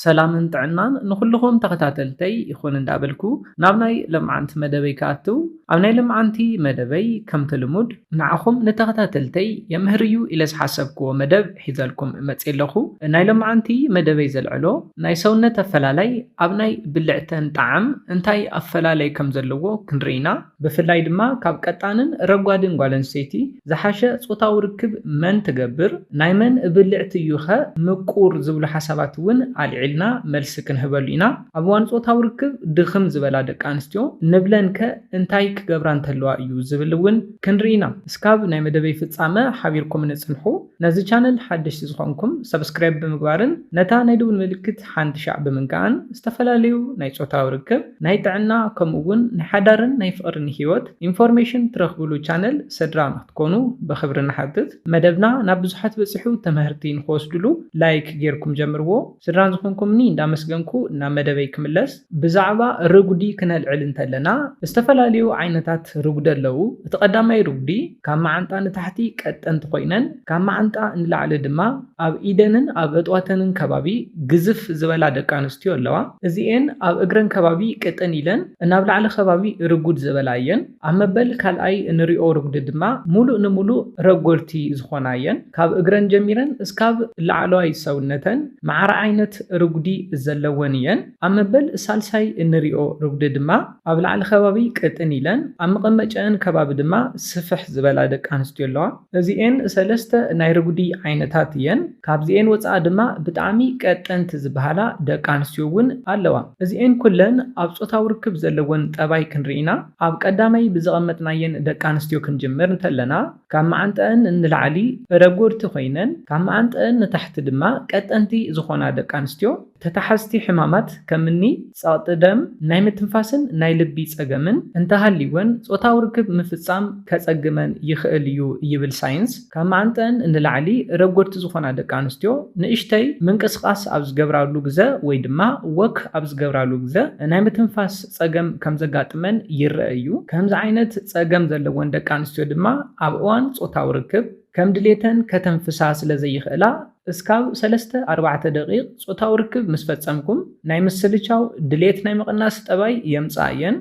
ሰላምን ጥዕናን ንኹልኹም ተኸታተልተይ ይኹን እንዳበልኩ ናብ ናይ ለምዓንቲ መደበይ ክኣትው፣ ኣብ ናይ ለምዓንቲ መደበይ ከምቲ ልሙድ ንዓኹም ንተኸታተልተይ የምህር እዩ ኢለ ዝሓሰብክዎ መደብ ሒዘልኩም መፅእ ኣለኹ። ናይ ለምዓንቲ መደበይ ዘልዕሎ ናይ ሰውነት ኣፈላላይ ኣብ ናይ ብልዕተን ጣዕም እንታይ ኣፈላላይ ከም ዘለዎ ክንርኢ ኢና። ብፍላይ ድማ ካብ ቀጣንን ረጓድን ጓል ኣንስተይቲ ዝሓሸ ጾታዊ ርክብ መን ትገብር፣ ናይ መን ብልዕቲ እዩኸ ምቁር ዝብሉ ሓሳባት እውን ኣልዒልና መልሲ ክንህበሉ ኢና። ኣብ እዋን ጾታዊ ርክብ ድኽም ዝበላ ደቂ ኣንስትዮ ንብለንከ እንታይ ክገብራ እንተለዋ እዩ ዝብል እውን ክንርኢ ኢና። እስካብ ናይ መደበይ ፍጻመ ሓቢርኩም ንጽንሑ። ነዚ ቻነል ሓደሽቲ ዝኾንኩም ሰብስክራይብ ብምግባርን ነታ ናይ ደውል ምልክት ሓንቲ ሻዕ ብምንካእን ዝተፈላለዩ ናይ ጾታዊ ርክብ፣ ናይ ጥዕና ከምኡ እውን ናይ ሓዳርን ናይ ፍቕርን ህይወት ኢንፎርሜሽን ትረኽብሉ ቻነል ስድራ ንክትኮኑ ብኽብሪ ንሓትት። መደብና ናብ ብዙሓት በፂሑ ትምህርቲ ንክወስድሉ ላይክ ጌርኩም ጀምርዎ። ስድራ ዝኾንኩምኒ እንዳመስገንኩ ናብ መደበይ ክምለስ። ብዛዕባ ርጉዲ ክነልዕል እንተለና ዝተፈላለዩ ዓይነታት ርጉዲ ኣለዉ። እቲ ቀዳማይ ርጉዲ ካብ መዓንጣ ንታሕቲ ቀጠንቲ ኮይነን ካብ መዓንጣ ንላዕሊ ድማ ኣብ ኢደንን ኣብ እጥዋተንን ከባቢ ግዝፍ ዝበላ ደቂ ኣንስትዮ ኣለዋ። እዚኤን ኣብ እግረን ከባቢ ቅጥን ኢለን ናብ ላዕሊ ከባቢ ርጉድ ዝበላ እየን። ኣብ መበል ካልኣይ እንሪኦ ርጉዲ ድማ ሙሉእ ንሙሉእ ረጎድቲ ዝኾና እየን። ካብ እግረን ጀሚረን እስካብ ላዕለዋይ ሰውነተን ማዕረ ዓይነት ርጉዲ ዘለወን እየን። ኣብ መበል ሳልሳይ እንሪኦ ርጉዲ ድማ ኣብ ላዕሊ ከባቢ ቅጥን ኢለን ኣብ መቐመጨአን ከባቢ ድማ ስፍሕ ዝበላ ደቂ ኣንስትዮ ኣለዋ። እዚኤን ሰለስተ ናይ ርጉዲ ዓይነታት እየን። ካብዚኤን ወፃኣ ድማ ብጣዕሚ ቀጠንቲ ዝበሃላ ደቂ ኣንስትዮ እውን ኣለዋ። እዚኤን ኩለን ኣብ ጾታዊ ርክብ ዘለወን ጠባይ ክንርኢና ኣብ ቀዳማይ ብዘቐመጥናየን ደቂ ኣንስትዮ ክንጅምር እንተለና ካብ መዓንጠአን ንላዕሊ ረጎድቲ ኮይነን ካብ መዓንጠአን ንታሕቲ ድማ ቀጠንቲ ዝኾና ደቂ ኣንስትዮ ተታሓዝቲ ሕማማት ከምኒ ጸቕጢ ደም፣ ናይ ምትንፋስን ናይ ልቢ ጸገምን እንተሃልይወን ጾታዊ ርክብ ምፍጻም ከጸግመን ይኽእል እዩ ይብል ሳይንስ። ካብ መዓንጠአን ንላዕሊ ረጎድቲ ዝኾና ደቂ ኣንስትዮ ንእሽተይ ምንቅስቓስ ኣብ ዝገብራሉ ግዘ ወይ ድማ ወክ ኣብ ዝገብራሉ ግዘ ናይ ምትንፋስ ጸገም ከም ዘጋጥመን ይረአ እዩ። ከምዚ ዓይነት ጸገም ዘለወን ደቂ ኣንስትዮ ድማ ኣብ እዋን ጾታዊ ርክብ ከም ድሌተን ከተንፍሳ ስለ ዘይኽእላ እስካብ ሰለስተ ኣርባዕተ ደቂቕ ጾታዊ ርክብ ምስ ፈጸምኩም ናይ ምስልቻው ድሌት ናይ ምቕናስ ጠባይ የምጽኣ እየን።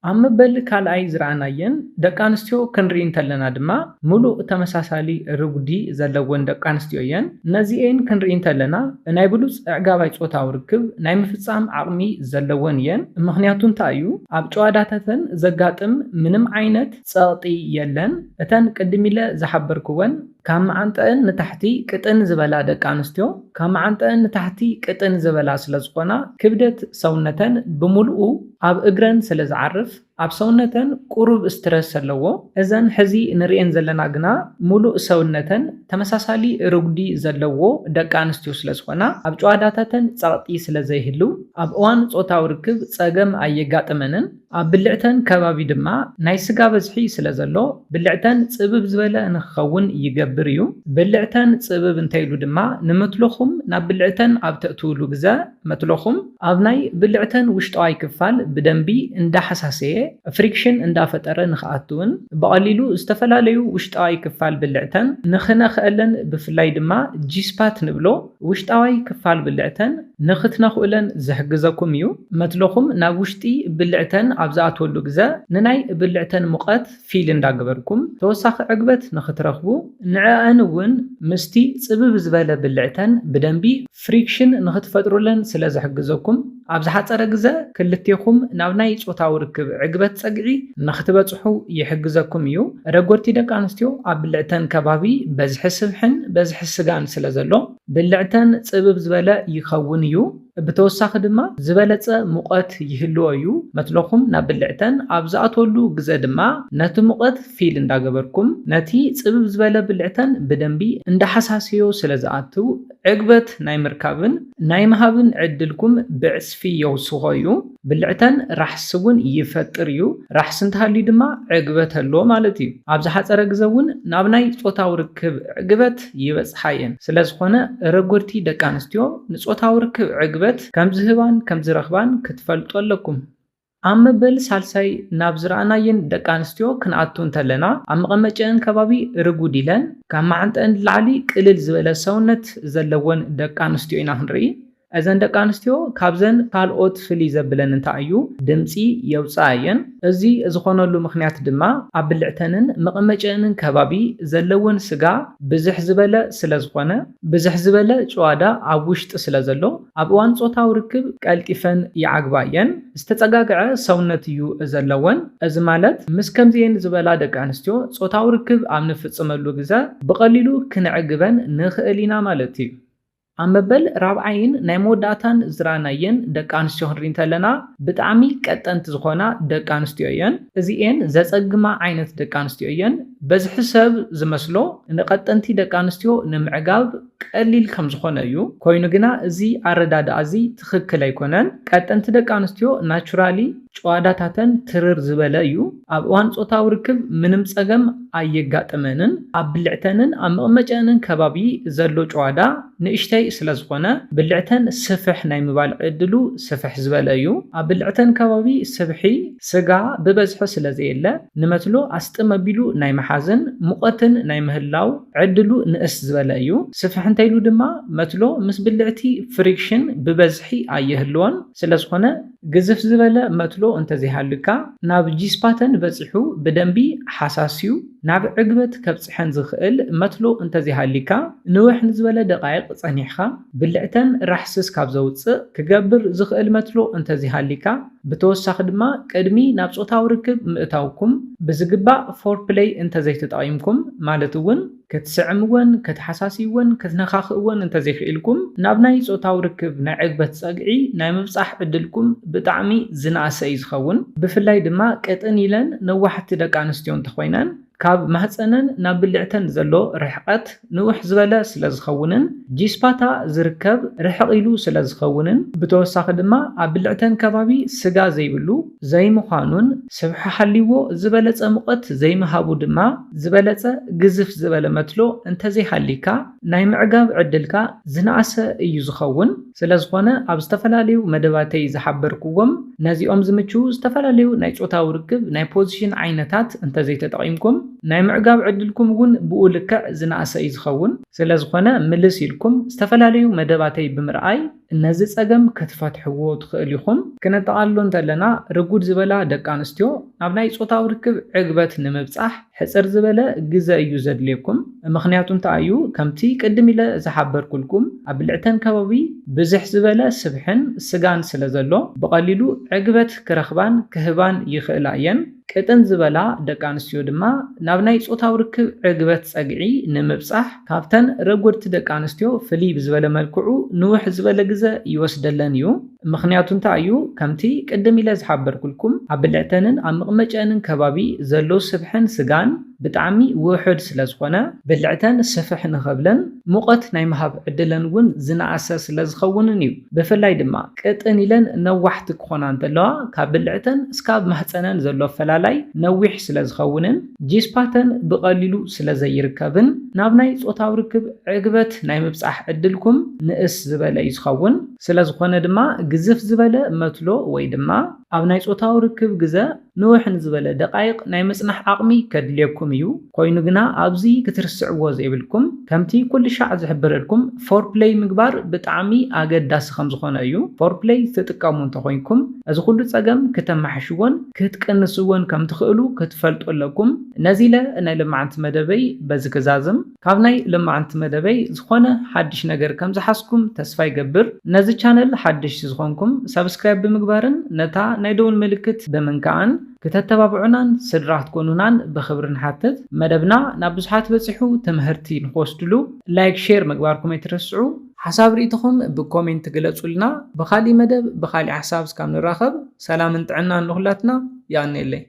ኣብ መበል ካልኣይ ዝረኣናየን ደቂ ኣንስትዮ ክንርኢ እንተለና ድማ ምሉእ ተመሳሳሊ ርጉዲ ዘለወን ደቂ ኣንስትዮ እየን። ነዚኤን ክንርኢ እንተለና ናይ ብሉጽ ኣዕጋባይ ጾታዊ ርክብ ናይ ምፍጻም ዓቕሚ ዘለወን እየን። ምኽንያቱ እንታይ እዩ? ኣብ ጨዋዳታተን ዘጋጥም ምንም ዓይነት ጸቕጢ የለን። እተን ቅድም ኢለ ዝሓበርክወን ካብ መዓንጠአን ንታሕቲ ቅጥን ዝበላ ደቂ ኣንስትዮ ካብ መዓንጠአን ንታሕቲ ቅጥን ዝበላ ስለ ዝኾና ክብደት ሰውነተን ብምልኡ ኣብ እግረን ስለ ዝዓርፍ ኣብ ሰውነተን ቁሩብ ስትረስ ኣለዎ። እዘን ሕዚ ንርእየን ዘለና ግና ሙሉእ ሰውነተን ተመሳሳሊ ርጉዲ ዘለዎ ደቂ ኣንስትዮ ስለ ዝኾና ኣብ ጨዋዳታተን ጸቕጢ ስለ ዘይህሉ ኣብ እዋን ጾታዊ ርክብ ጸገም ኣየጋጥመንን። ኣብ ብልዕተን ከባቢ ድማ ናይ ስጋ በዝሒ ስለ ዘሎ ብልዕተን ጽብብ ዝበለ ንክኸውን ይገብር እዩ። ብልዕተን ጽብብ እንተኢሉ ድማ ንመትሎኹም ናብ ብልዕተን ኣብ ተእትውሉ ግዘ መትሎኹም ኣብ ናይ ብልዕተን ውሽጣዋይ ክፋል ብደንቢ እንዳሓሳሰየ ፍሪክሽን እንዳፈጠረ ንክኣትውን ብቐሊሉ ዝተፈላለዩ ውሽጣዋይ ክፋል ብልዕተን ንክነኽአለን ብፍላይ ድማ ጂስፓት ንብሎ ውሽጣዋይ ክፋል ብልዕተን ንክትነኽኡለን ዝሕግዘኩም እዩ። መትሎኹም ናብ ውሽጢ ብልዕተን ኣብ ዝኣትወሉ ግዘ ንናይ ብልዕተን ሙቐት ፊል እንዳገበርኩም ተወሳኺ ዕግበት ንክትረኽቡ ንዕኣን እውን ምስቲ ጽብብ ዝበለ ብልዕተን ብደንቢ ፍሪክሽን ንክትፈጥሩለን ስለ ዝሕግዘኩም ኣብ ዝሓጸረ ግዘ ክልቴኹም ናብ ናይ ጾታዊ ርክብ ዕግበት ጸግዒ ንክትበጽሑ ይሕግዘኩም እዩ። ረጎድቲ ደቂ ኣንስትዮ ኣብ ብልዕተን ከባቢ በዝሒ ስብሕን በዝሒ ስጋን ስለ ዘሎ ብልዕተን ጽብብ ዝበለ ይኸውን እዩ። ብተወሳኺ ድማ ዝበለጸ ሙቐት ይህልዎ እዩ። መትሎኹም ናብ ብልዕተን ኣብ ዝኣትወሉ ግዘ ድማ ነቲ ሙቐት ፊል እንዳገበርኩም ነቲ ጽብብ ዝበለ ብልዕተን ብደንቢ እንዳሓሳሰዮ ስለ ዝኣትው ዕግበት ናይ ምርካብን ናይ ምሃብን ዕድልኩም ብዕጽፊ የውስኾ እዩ። ብልዕተን ራሕሲ እውን ይፈጥር እዩ። ራሕሲ እንተሃልዩ ድማ ዕግበት ኣሎ ማለት እዩ። ኣብ ዝሓጸረ ግዘ እውን ናብ ናይ ጾታዊ ርክብ ዕግበት ይበጽሓ እየን። ስለ ዝኾነ ረጎድቲ ደቂ ኣንስትዮ ንጾታዊ ርክብ ዕግበት ከም ዝህባን ከም ዝረኽባን ክትፈልጡ ኣለኩም። ኣብ መበል ሳልሳይ ናብ ዝረኣናየን ደቂ ኣንስትዮ ክንኣቱ እንተለና ኣብ መቐመጨአን ከባቢ ርጉድ ኢለን ካብ መዓንጠአን ንላዕሊ ቅልል ዝበለ ሰውነት ዘለወን ደቂ ኣንስትዮ ኢና ክንርኢ። እዘን ደቂ ኣንስትዮ ካብዘን ካልኦት ፍልይ ዘብለን እንታይ እዩ? ድምፂ የውፅኣ እየን። እዚ ዝኾነሉ ምኽንያት ድማ ኣብ ብልዕተንን መቐመጨንን ከባቢ ዘለወን ስጋ ብዝሕ ዝበለ ስለ ዝኾነ፣ ብዝሕ ዝበለ ጭዋዳ ኣብ ውሽጢ ስለ ዘሎ፣ ኣብ እዋን ጾታዊ ርክብ ቀልጢፈን ይዓግባ እየን። ዝተጸጋግዐ ሰውነት እዩ ዘለወን። እዚ ማለት ምስ ከምዚኤን ዝበላ ደቂ ኣንስትዮ ጾታዊ ርክብ ኣብ ንፍጽመሉ ግዘ ብቐሊሉ ክንዕግበን ንኽእል ኢና ማለት እዩ። ኣብ መበል ራብዓይን ናይ መወዳእታን ዝረኣናየን ደቂ ኣንስትዮ ክንርኢ እንተለና፣ ብጣዕሚ ቀጠንቲ ዝኾና ደቂ ኣንስትዮ እየን። እዚኤን ዘጸግማ ዓይነት ደቂ ኣንስትዮ እየን። በዝሒ ሰብ ዝመስሎ ንቐጠንቲ ደቂ ኣንስትዮ ንምዕጋብ ቀሊል ከም ዝኾነ እዩ። ኮይኑ ግና እዚ ኣረዳድኣ እዚ ትኽክል ኣይኮነን። ቀጠንቲ ደቂ ኣንስትዮ ናቹራሊ ጨዋዳታተን ትርር ዝበለ እዩ። ኣብ እዋን ጾታዊ ርክብ ምንም ጸገም ኣየጋጥመንን። ኣብ ብልዕተንን ኣብ መቐመጨንን ከባቢ ዘሎ ጨዋዳ ንእሽተይ ስለ ዝኾነ፣ ብልዕተን ስፍሕ ናይ ምባል ዕድሉ ስፍሕ ዝበለ እዩ። ኣብ ብልዕተን ከባቢ ስብሒ ስጋ ብበዝሒ ስለ ዘየለ፣ ንመትሎ ኣስጥም ኣቢሉ ናይ ምሓዝን ሙቐትን ናይ ምህላው ዕድሉ ንእስ ዝበለ እዩ። ስፍሕ እንተኢሉ ድማ መትሎ ምስ ብልዕቲ ፍሪክሽን ብበዝሒ ኣየህልዎን። ስለ ዝኾነ ግዝፍ ዝበለ መትሎ እንተዘይሃልካ፣ ናብ ጂስፓተን በጺሑ ብደንቢ ሓሳስዩ ናብ ዕግበት ከብጽሐን ዝኽእል መትሎ እንተዘይሃሊካ፣ ንውሕ ንዝበለ ደቃይቕ ጸኒሕካ ብልዕተን ራሕስስ ካብ ዘውጽእ ክገብር ዝኽእል መትሎ እንተዘይሃሊካ፣ ብተወሳኺ ድማ ቅድሚ ናብ ጾታዊ ርክብ ምእታውኩም ብዝግባእ ፎርፕለይ እንተዘይተጠቒምኩም፣ ማለት እውን ክትስዕምወን፣ ክትሓሳስይወን፣ ክትነኻኽእወን እንተዘይኽኢልኩም፣ ናብ ናይ ጾታዊ ርክብ ናይ ዕግበት ጸግዒ ናይ ምብጻሕ ዕድልኩም ብጣዕሚ ዝነኣሰ እዩ ዝኸውን። ብፍላይ ድማ ቅጥን ኢለን ነዋሕቲ ደቂ ኣንስትዮ እንተኾይነን፣ ካብ ማህጸነን ናብ ብልዕተን ዘሎ ርሕቀት ንውሕ ዝበለ ስለ ዝኸውንን ጂስፓታ ዝርከብ ርሕቕ ኢሉ ስለ ዝኸውንን፣ ብተወሳኺ ድማ ኣብ ብልዕተን ከባቢ ስጋ ዘይብሉ ዘይምዃኑን ስብሒ ሃልይዎ ዝበለጸ ሙቐት ዘይምሃቡ ድማ ዝበለጸ ግዝፍ ዝበለ መትሎ እንተዘይሃሊካ ናይ ምዕጋብ ዕድልካ ዝነኣሰ እዩ ዝኸውን። ስለ ዝኾነ ኣብ ዝተፈላለዩ መደባተይ ዝሓበርክዎም ነዚኦም ዝምችዉ ዝተፈላለዩ ናይ ጾታዊ ርክብ ናይ ፖዚሽን ዓይነታት እንተዘይተጠቒምኩም ናይ ምዕጋብ ዕድልኩም እውን ብኡ ልክዕ ዝነኣሰ እዩ ዝኸውን። ስለ ዝኾነ ምልስ ኢልኩም ዝተፈላለዩ መደባተይ ብምርኣይ ነዚ ጸገም ክትፈትሕዎ ትኽእል ኢኹም። ክነጠቓልሎ እንተለና ርጉድ ዝበላ ደቂ ኣንስትዮ ናብ ናይ ጾታዊ ርክብ ዕግበት ንምብጻሕ ሕጽር ዝበለ ግዘ እዩ ዘድልየኩም። ምኽንያቱ እንታይ እዩ? ከምቲ ቅድም ኢለ ዝሓበርኩልኩም ኣብ ብልዕተን ከባቢ ብዝሕ ዝበለ ስብሕን ስጋን ስለ ዘሎ ብቐሊሉ ዕግበት ክረኽባን ክህባን ይኽእላ እየን። ቅጥን ዝበላ ደቂ ኣንስትዮ ድማ ናብ ናይ ጾታዊ ርክብ ዕግበት ጸግዒ ንምብጻሕ ካብተን ረጎድቲ ደቂ ኣንስትዮ ፍልይ ብዝበለ መልክዑ ንውሕ ዝበለ ግዘ ይወስደለን እዩ። ምኽንያቱ እንታይ እዩ? ከምቲ ቅድም ኢለ ዝሓበርኩልኩም ኣብ ብልዕተንን ኣብ መቕመጨንን ከባቢ ዘሎ ስብሕን ስጋን ብጣዕሚ ውሑድ ስለ ዝኾነ ብልዕተን ስፍሕ ንኸብለን ሙቐት ናይ ምሃብ ዕድለን እውን ዝነኣሰ ስለ ዝኸውንን እዩ። ብፍላይ ድማ ቅጥን ኢለን ነዋሕቲ ክኾና እንተለዋ ካብ ብልዕተን እስካብ ማህፀነን ዘሎ ኣፈላላይ ነዊሕ ስለ ዝኸውንን ጂስፓተን ብቐሊሉ ስለ ዘይርከብን ናብ ናይ ጾታዊ ርክብ ዕግበት ናይ ምብጻሕ ዕድልኩም ንእስ ዝበለ እዩ ዝኸውን። ስለ ዝኾነ ድማ ግዝፍ ዝበለ መትሎ ወይ ድማ ኣብ ናይ ጾታዊ ርክብ ግዘ ንውሕ ንዝበለ ደቃይቕ ናይ ምጽናሕ ዓቕሚ ከድልየኩም እዩ። ኮይኑ ግና ኣብዚ ክትርስዕዎ ዘይብልኩም ከምቲ ኩሉ ሻዕ ዝሕብረልኩም ፎርፕለይ ምግባር ብጣዕሚ ኣገዳሲ ከም ዝኾነ እዩ። ፎርፕለይ ትጥቀሙ እንተኾይንኩም እዚ ኩሉ ጸገም ክተማሕሽዎን ክትቅንስዎን ከም ትኽእሉ ክትፈልጡ ኣለኩም። ነዚ ኢለ ናይ ልማዓንቲ መደበይ በዚ ክዛዝም። ካብ ናይ ልማዓንቲ መደበይ ዝኾነ ሓድሽ ነገር ከም ዝሓዝኩም ተስፋ ይገብር። ነዚ ቻነል ሓድሽ ዝኾንኩም ሳብስክራይብ ብምግባርን ነታ ናይ ደውል ምልክት ብምንካኣን ክተተባብዑናን ስድራ ክትኮኑናን ብኽብሪ ንሓትት። መደብና ናብ ብዙሓት በጺሑ ትምህርቲ ንክወስድሉ ላይክ ሼር ምግባርኩም ኣይትረስዑ። ሓሳብ ርእይቶኹም ብኮሜንት ግለጹልና። ብኻሊእ መደብ ብኻሊእ ሓሳብ እስካብ ንራኸብ ሰላምን ጥዕናን ንኹላትና። የቐንየለይ።